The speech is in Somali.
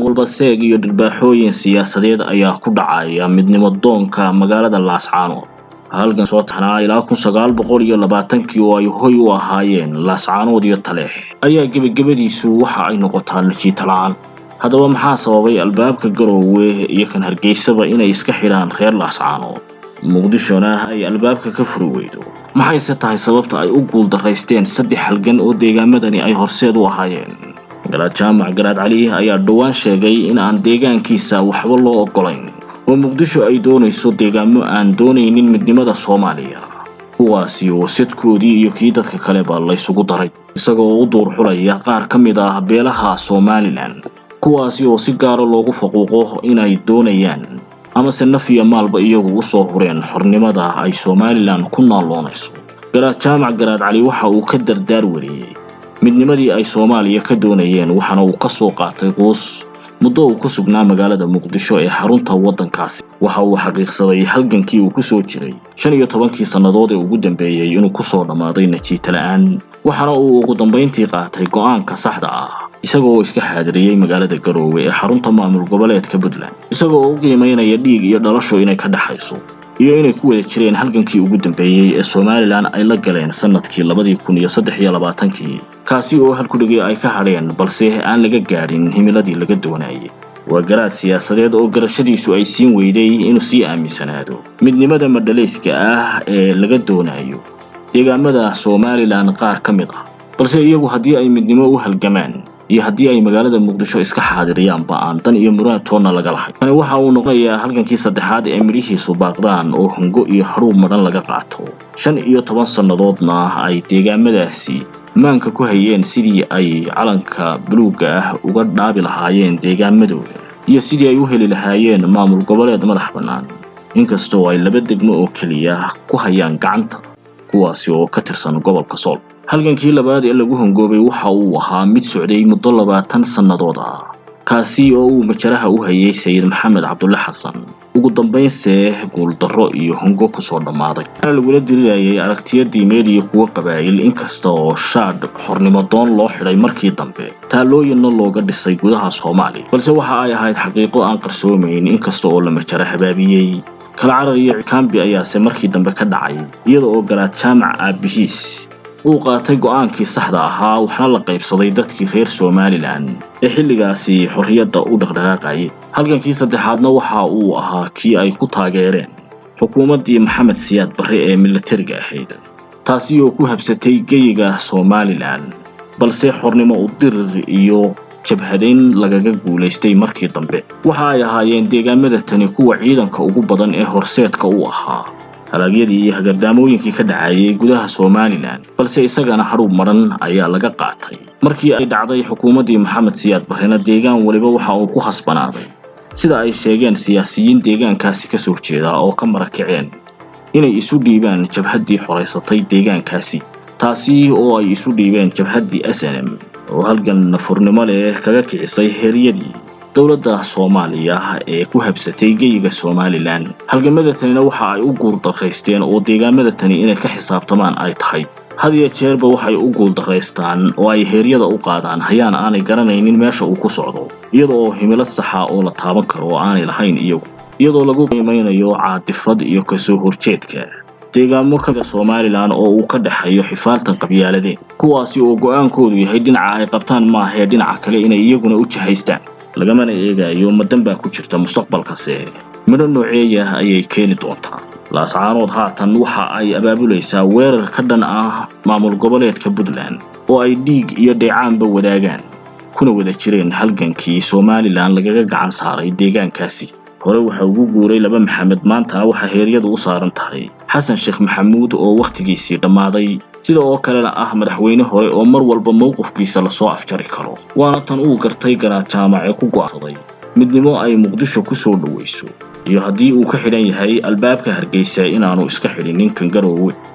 Walba seeg iyo dhirbaaxooyin siyaasadeed ayaa ku dhacaya midnimo doonka magaalada Laascaanood. Halgan soo taxnaa ilaa 1920-kii oo ay hoy u ahaayeen Laascaanood iyo Taleex ayaa gebagabadiisu waxa ay noqotaa najiito la'aan. Haddaba maxaa sababay albaabka Garoowe iyo kan Hargeysaba inay iska xidhaan reer Laascaanood, Muqdishona ay albaabka ka furi weydo? Maxayse tahay sababta ay u guuldaraysteen saddex halgan oo deegaamadani ay horseed u ahaayeen? Garaad Jaamac Garaad Cali ayaa dhowaan sheegay in aan deegaankiisa waxba loo oggolayn oo Muqdisho ay doonayso deegaamo aan doonaynin midnimada Soomaaliya, kuwaasi oo sadkoodii iyo kii dadka kaleba laysugu daray, isagoo u duur xulaya qaar ka mid ah beelaha Somaliland, kuwaasi oo si gaara loogu faquuqo inay doonayaan amase naf iyo maalba iyagu usoo hureen xornimada ay Somaliland ku naaloonayso. Garaad Jaamac Garaad Cali waxa uu ka dardaar wariyey midnimadii ay Soomaaliya ka doonayeen, waxaana uu ka soo qaatay quus muddo uu ku sugnaa magaalada Muqdisho ee xarunta waddankaasi. Waxa uu xaqiiqsaday halgankii uu kusoo jiray 15-kii sannadood ee ugu dambeeyey inuu kusoo dhammaaday najiito la'aan, waxaana uu ugu dambayntii qaatay go'aanka saxda ah, isagoo iska xaadiriyey magaalada Garoowe ee xarunta maamul goboleedka Puntland, isagoo u qiimeynaya dhiig iyo dhalasho inay ka dhaxayso iyo inay ku wada jireen halgankii ugu dambeeyey ee Somaliland ay la galeen sanadkii 2023-kii, kaasi oo halkudhigii ay ka hadheen balse aan laga gaadhin himiladii laga doonayay. Waa garaad siyaasadeed oo garashadiisu ay siin weyday inuu sii aaminsanaado midnimada madhalayska ah ee laga doonayo deegaamada Somaliland qaar ka mid ah, balse iyagu haddii ay midnimo u halgamaan iyo haddii ay magaalada Muqdisho iska xaadiriyaanba aan dan iyo muraad toonna laga lahay. Tani waxa uu noqonayaa halgankii saddexaad ee midhihiisu baaqdaan oo hongo iyo hadhuub madhan laga qaato, 15 sannadoodna ay deegaamadaasi maanka ku hayeen sidii ay calanka buluugga ah uga dhaabi lahaayeen deegaamadooda iyo sidii ay u heli lahaayeen maamul goboleed madax bannaan, inkastoo ay laba degmo oo keliya ku hayaan gacanta, kuwaasi oo ka tirsan gobolka Sool. Halgankii labaad ee lagu hongoobay waxa uu ahaa mid socday muddo 20 sannadood ah, kaasi oo uu majaraha u hayay Sayid Maxamed Cabdulle Xasan, ugu dambaynse guuldarro iyo hongo kusoo dhammaaday. Waxaana lagula dirirayay aragtiyo diimeed iyo kuwo qabaa'il, inkasta oo shaadh xornimo doon loo xidhay markii dambe, taalooyinna looga dhisay gudaha Soomaaliya, balse waxa ay ahayd xaqiiqo aan qarsoomayn, inkasta oo la majara habaabiyey. Kala carar iyo cikaambi ayaase markii dambe ka dhacay, iyada oo Garaad Jaamac aabbihiis uu qaatay go'aankii saxda ahaa, waxna la qaybsaday dadkii reer Somaliland ee xilligaasi xorriyadda u dhaqdhaqaaqayay. Halgankii saddexaadna waxa uu ahaa kii ay ku taageereen xukuumaddii Maxamed Siyaad Barre ee milatariga ahayd, taasi oo ku habsatay geyiga Somaliland, balse xornimo u dirir iyo jabhadayn lagaga guulaystay markii dambe. Waxa ay ahaayeen deegaamada tani kuwa ciidanka ugu badan ee horseedka u ahaa halaagyadii iyo hagardaamooyinkii ka dhacayay gudaha Somaliland, balse isagana hadhuub madhan ayaa laga qaatay. Markii ay dhacday xukuumaddii Maxamed Siyaad Barrena, deegaan waliba waxa uu ku khasbanaaday, sida ay sheegeen siyaasiyiin deegaankaasi ka soo jeeda oo ka marakaceen, inay isu dhiibaan jabhaddii xoraysatay deegaankaasi, taasi oo ay isu dhiibeen jabhaddii SNM oo halgan nafurnimo leh kaga kicisay heeryadii dowladda Soomaaliya ee ku habsatay geyiga Somaliland. Halgamada tanina waxa ay u guuldaraysteen oo deegaamada tani inay ka xisaabtamaan ay tahay. Had iyo jeerba waxay u guuldaraystaan oo ay heeryada u qaadaan hayaan aanay garanaynin meesha uu ku socdo, iyada oo himilo saxa oo la taaban karo oo aanay lahayn iyagu, iyadoo lagu qiimeynayo caadifad iyo kasoo horjeedka deegaamo kamida Somaliland oo uu ka dhexeeyo xifaaltan qabyaaladeed, kuwaasi oo go'aankoodu yahay dhinaca ay qabtaan maahee dhinaca kale inay iyaguna u jihaystaan, lagamana eegayo madan baa ku jirta mustaqbalkase midho nooceeya ayay keeni doontaa. Laascaanood haatan waxa ay abaabulaysaa weerar ka dhan ah maamul goboleedka Puntland oo ay dhiig iyo dheecaanba wadaagaan, kuna wada jireen halgankii Somaliland lagaga gacan saaray deegaankaasi. Hore waxa ugu guuray laba Maxamed, maantana waxa heeryadu u saaran tahay Xasan Sheekh Maxamuud oo wakhtigiisii dhammaaday, sida oo kalena ah madaxweyne hore oo mar walba mowqifkiisa lasoo afjari karo. Waana tan uu gartay Garaad Jaamac ee ku go'aansaday midnimo ay Muqdisho kusoo dhowayso iyo haddii uu ka xidhan yahay albaabka Hargeysa inaanu iska xidhin ninkan Garoowe.